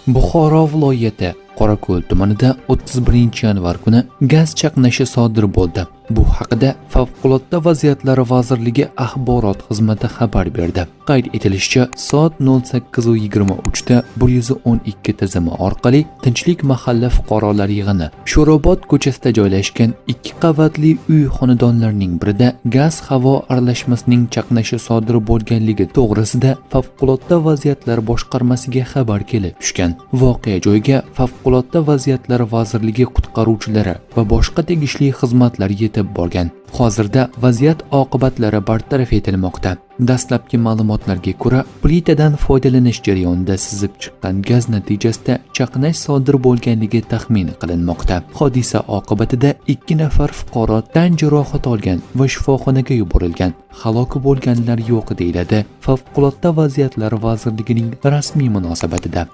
Buxoro viloyati Qorako'l tumanida 31-yanvar kuni gaz chaqnashi sodir bo'ldi. Bu haqida Favqulodda vaziyatlar vazirligi axborot xizmati xabar berdi. Qayd etilishicha, soat 08:23 da 112 tizimi orqali Tinchlik mahalla fuqarolar yig'ini Sho'robod ko'chasida joylashgan ikki qavatli uy xonadonlarining birida gaz havo aralashmasining chaqnashi sodir bo'lganligi to'g'risida Favqulodda vaziyatlar boshqarmasiga xabar kelib tushgan. Voqea joyiga Favqulodda vaziyatlar vazirligi qutqaruvchilari va boshqa tegishli xizmatlar yetib borgan. Hozirda vaziyat oqibatlari bartaraf etilmoqda. Dastlabki ma'lumotlarga ko'ra, plitadan foydalanish jarayonida sizib chiqqan gaz natijasida chaqnash sodir bo'lganligi taxmin qilinmoqda. Hodisa oqibatida ikki nafar fuqaro tan jarohati olgan va shifoxonaga yuborilgan. Halok bo'lganlar yo'q, deyiladi Favqulodda vaziyatlar vazirligining rasmiy munosabatida.